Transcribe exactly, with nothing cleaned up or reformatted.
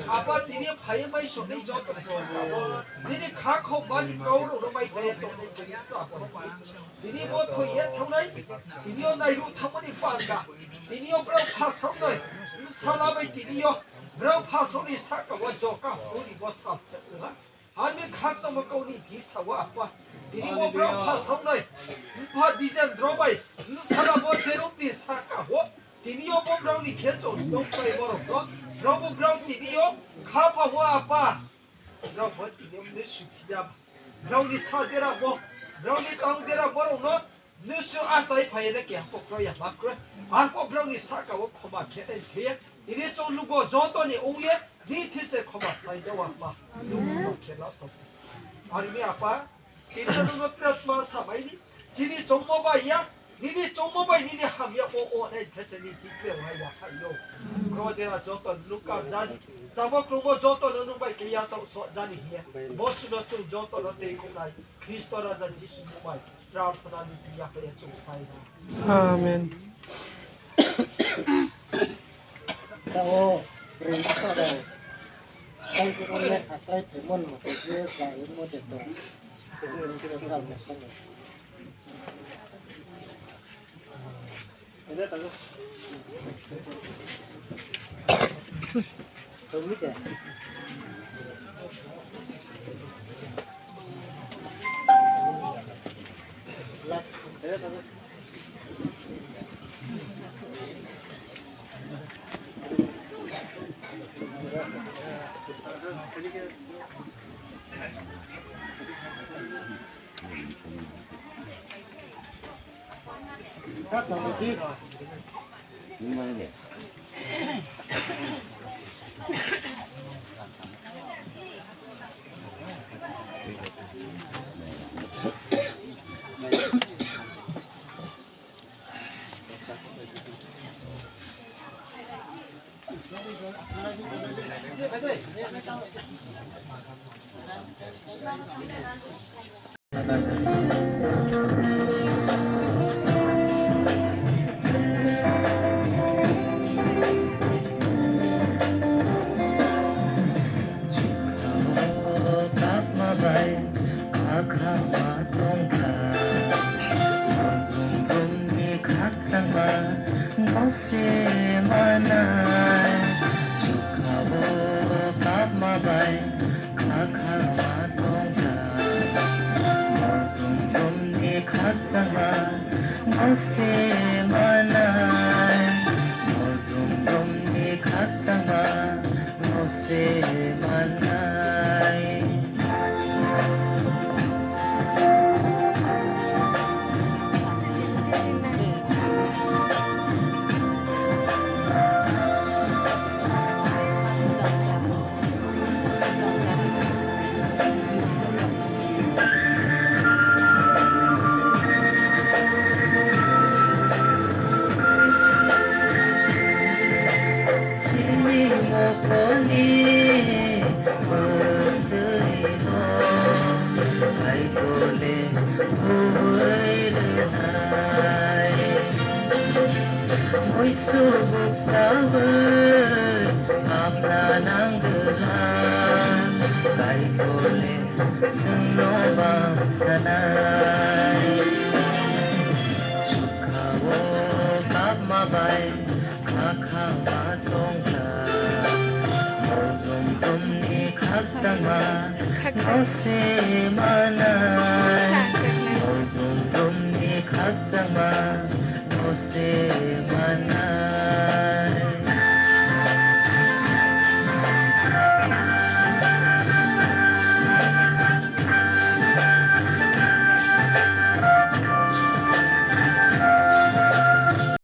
Apa, tini phai ye mai song ni joto ni saka wo nini kha khoma ni kau rao no mai khe ye tong ni tini sa bo. Tini bo thoi ye thanng nai, tini yo nairuh thanngmo ni panda. Tini yo brao phasaoh noi, bsala bai tini yo brao phasaoh ni saka wo joka huri bo sa se ha. Ani khakchangmo kau ni disa wo apa. Tini bo brao phasaoh noi, mpha Dijen rao bai, bsala bo Jerub ni saka wo. Tini yo bo brao ni khe chong tong pai bo rao no. Brao bo brao tini yo khaphang wo apa. Brao bo tini yo mnusu phija ba. Brao ni sa dera bo, brao ni tang dera bo rao no mnusu achai phai ye le keha pho kroi ya ma kroi. Arphuh brao ni saka wo khoma khe nai khe ye. Tini chung lugo joto ni ong ye, ni thi se khoma sai de wa ma. Nung khoma khe la so. Armi apa, tini yo nung no tratma samai ni. Chini chongmo bai ya, Nini choungmo bai nini hamyagmo ong nai thai se nini thing khe ong hai ya phai yo. Kro dera joto no nung kar jani, chamo krungmo joto no nung bai khe yachaoh soh jani hing ye. Bo suh no chung joto no tei khouh nai Khristo Raja Jisu ni mmung bai prarthana ni thing ya phai ye chung sai na. Amen. Tao, broi sa dai. Tao khe ong le kha, tao khe mon mo, tao khe ba imo de tong. Chukha wo kapma bai khakhama tongkha. Brum brum ni khakchangma no se manai. Chukha wo kapma bai khakhama tongkha. Brum brum ni khakchangma no se manai. Brum brum ni khakchangma no se manai. Chini mokol ni btui no Kaitor le khui ri nai. Muisu buksa bai kapna nang gla, Kaitor le chung no bangsa nai. Chukha wo kapma bai khakhama tongkha. Brum brum ni khakchangma no se manai. Brum brum ni khakchangma no se manai.